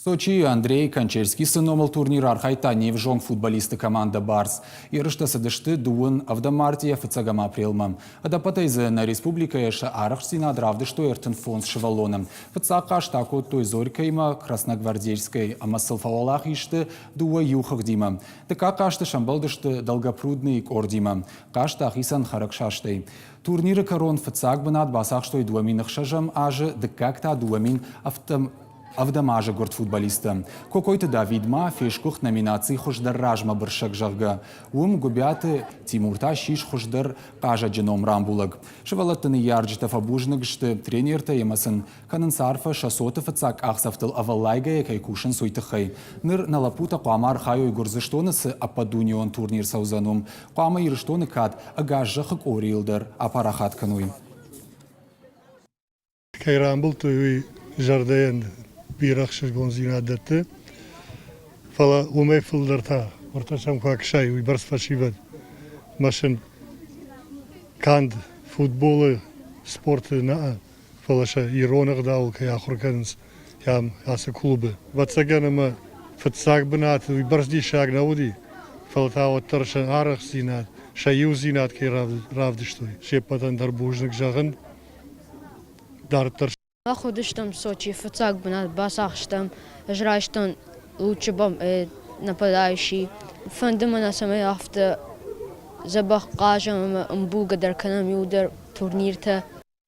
Сочийы Андрей Кончельскисы номыл турниры архайдта не взонг футболистты командӕ «Барс». Ерыстӕ цыдысты дыууын ӕвдӕм мартъийӕ фыццӕгӕм апрелмӕ. Ӕдӕппӕтӕй дзы нӕ республикӕйы сӕ арӕхстдзинад равдыстой 35 сывӕллоны. Фыццаг хъазт акодтой Зорькӕимӕ, Красногвардейскӕй ӕмӕ сыл фӕуӕлахиз сты дыууӕ иу хыгъдимӕ. Дыккаг хъазты сӕмбӕлдысты Долгопрудныйы къордимӕ. Хъазт ахицӕн хӕрӕгсастӕй. Турниры кӕрон фыццаг бынат бацахстой 2006 азы, дыккаг та 2007 ӕвдӕм азы гуырд футболисттӕ. Кокойты Давид ма фесгуыхт номинаци «Хуыздӕр размӕбырсӕг», зӕгъгӕ. Уым Гуыбиаты Тимур та ссис хуыздӕр хъазӕджы ном рамбулӕг. Сывӕллӕтты ныййарджытӕ фӕбузныг сты тренертӕ ӕмӕ сын кӕнынц арфӕ сӕ цоты фыццаг къахдзӕфтыл ӕвӕллайгӕйӕ кӕй кусынц, уый тыххӕй. Ныр нӕ лӕппутӕ хъуамӕ архайой Гуырдзыстоны цы ӕппӕтдунеон турнир цӕудзӕн, уым. Хъуамӕ Ирыстоны кад ӕгас зӕххы къорийыл дӕр апарахат кӕной. Кӕй рамбылдтой, уый зӕрдӕйӕн бирӕ ӕхсызгондзинад дӕтты. Фӕлӕ уымӕй фылдӕр та, уӕртӕ сӕм куы акӕсай, уыйбӕрц фӕсивӕд мӕ сын канд футболы спорты нӕ, фӕлӕ сӕ ирон ӕгъдауыл кӕй ахуыр кӕнынц ам ацы клубы. Ӕвӕццӕгӕн ӕмӕ фыццаг бынаты уыйбӕрц диссаг нӕ уыди, фӕлӕ та уӕддӕр сӕ арӕхстдзинад, сӕ иудзинад кӕй равдыстой, се ппӕтӕн дӕр бузныг зӕгъын. Дарддӕр Мах уыдыстӕм Сочийы фыццаг бынат бацахстам. Ӕз райстон лучший нападающий. Фӕнды мӕ, цӕмӕй афтӕ дзӕбӕх хъазӕм ӕмӕ ӕмбулгӕ дӕр кӕнӕм иуылдӕр турниртӕ.